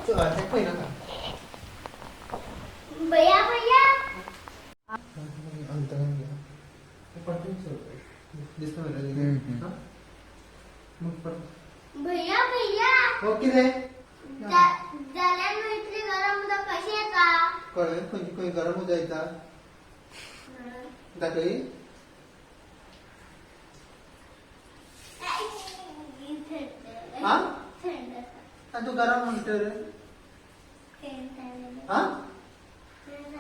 पळय नाका. भैया भैया दिसता मरे. भैया भैया हो कितें जाल्यार न्हू इतली गरम उदक कशें येता? कळ्ळें खंय खंय गरम उदक येता दाखय. हा आनी तूं गरम म्हणटा रे. हा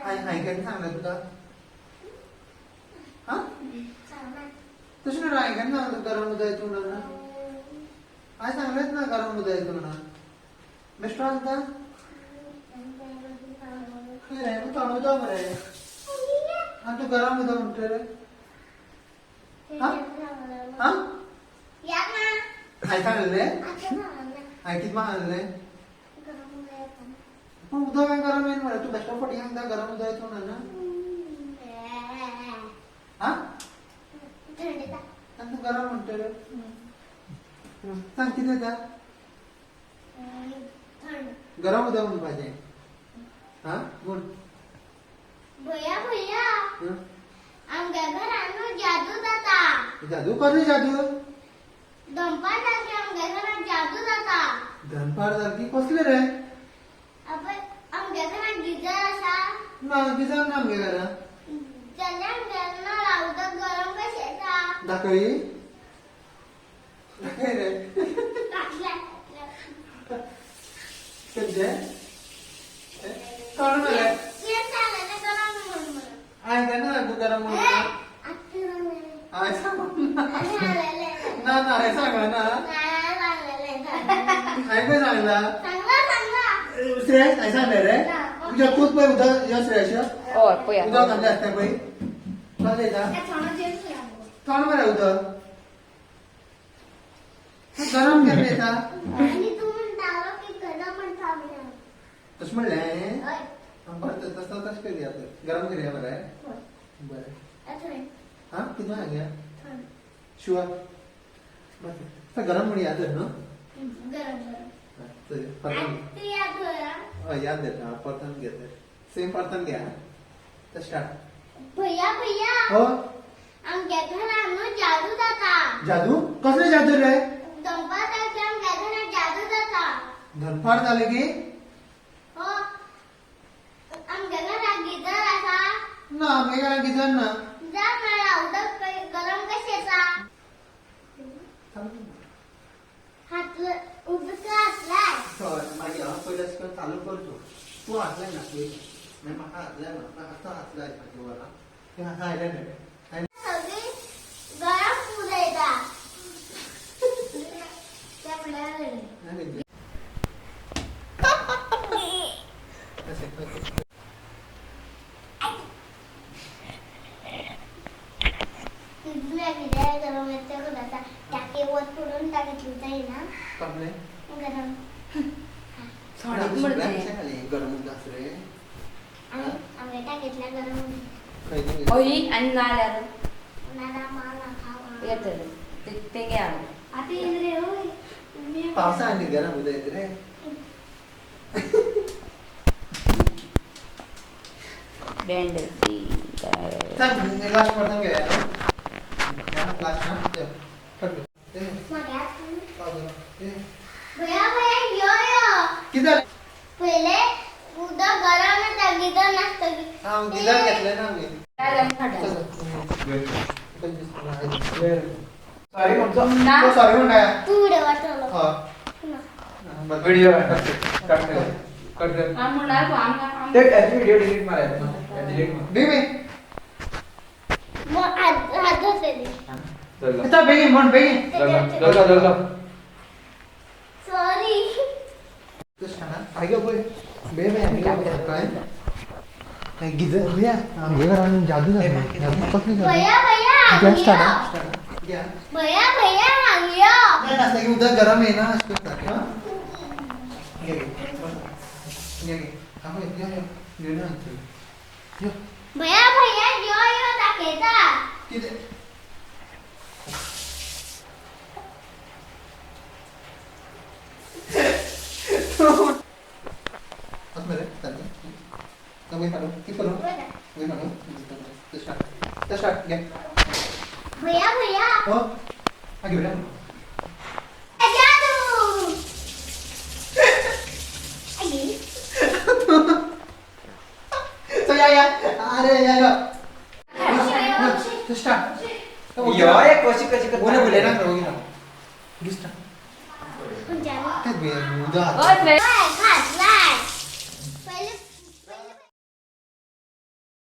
हांवें केन्ना सांगलें तुका? हा तशें न्हू, हांवें केन्ना सांगलें गरम उदक येता म्हणून? हांवें सांगलेंच ना गरम उदक येता म्हणून. बेश्टो सांगता खंय रे? थंड उदक मरे आनी तूं गरम उदक म्हणटा रे. हा हा हांवें सांगलें? हांवें कितें सांगलें? पूण उदक काय गरम येना मरे. तूं बेश्टो फटी सांगता गरम उदक येता म्हणून ना. हा आनी तूं गरम म्हणटा रे. सांग कितें येता? गरम उदक म्हणपाचें. हा म्हण. भैया भैया आमच्या घरान न्हू जादू जाता. जादू? कसली जादू? दनपार जाली आमच्या घरान जादू जाता. दनपार सारकी कसली रे? आमच्या घरान गिजर आसा. ना, गिजर ना आमगे घरान. जाल्यार आमच्या नळा उदक गरम कशें येता? दाखय दाखय रे. खंयचें कोण मरे? हांवें केन्ना सांगू गरम म्हणून? हांवें सांगूं ना ना, हांवें सांगना. हांवें खंय सांगला? श्रेयस, हांवें सांगलें रे तुज्या? तूंच पळय उदक यो श्रेयस. हय पळय. उदक कसलें आसता पळय, कसलें येता थंड मरे उदक. गरम केन्ना येता? तशें म्हणलें हांवें? बरें, तसं तशें करया तर. गरम करया मरे. बरें. हा कितें सांगया शुअर? बरें, गरम म्हणया तर न्हू. चल परतून. हय याद येता. परतून घे तर, सेम परतून घे. तर स्टार्ट. भैया भैया हो. आमच्या घरान न्हू जादू जाता. जादू? कसले जादू रे? दनपार जाली आमच्या घरान जादू जाता. दनपार जाले की? हो, आमच्या घरान गिजर आसा. ना, आमगे घरान गिजर ना. जा नळा उदक गरम कशें येता? हात उदक हातलाय. हय, मागीर हांव पयलीं अशें करून चालू करतो. तूं हातलाय ना पयलीं, मागीर म्हाका हातलाय. म्हाका आतां हातलाय म्हाजे वरां तें आतां आयलें न्हय. सगळी गरम उदक येता त्या म्हणल्यार. अशें ओके. कितें गरम येता जाता टाके वत पडून टाकेतली जायना. कसलें? गरम. थंडच म्हणटा तें. गरम उदक आसा रे. आमगे टाकेतल्या गरम उदक. खंय? हय आनी नाल्यार नाल्यार माल खावा. येतलें तेंगे हांगा. आतां येयलें रे हय. पावसा आनी गरम उदक येता रे. बँड. सांग, लास्ट परतून घेया लास्ट ना. कट. भैया भैया यो यो. कितें जालें? पयले उदक गरम येता गिजर नासतकीर. हांव गिजर घेतलें ना आमी. सॉरी म्हणतो. सॉरी म्हणटा. तूं व्हिडिओ काडटलो. हय. व्हिडिओ कट कर, कट कर. म्हणणार आमकां. ते व्हिडिओ डिलीट मारायचं, डिलीट मार. बी बी. मग हात हात धुतले. चल. चल बेगीन म्हण बेगीन. चल चल चल. सॉरी. आगे पळय बे बे काय गिजर भैया आमगे घरान जादू जाता. जादू कसली जादू? भैया भैया गॅस स्टार्ट. भैया भैया हांग यो. नासता की उदक गरम येना अशें करता. घे घे घे घे हांव यो यो घेवन यो. भैया भैया यो यो दाखयता. कितें? वयर काडूं, कितें करूं? वयर काडूं. स्टार्ट स्टार्ट घे. भैया भैया. हो, हा घेवया. जादू. आई. चल या या, अरे या या. स्टार्ट. यो एक कशी कशी करता. बोले बोले ना, ओगी ना. स्टार्ट. जादू. ते उदक. हय थंय. खातला.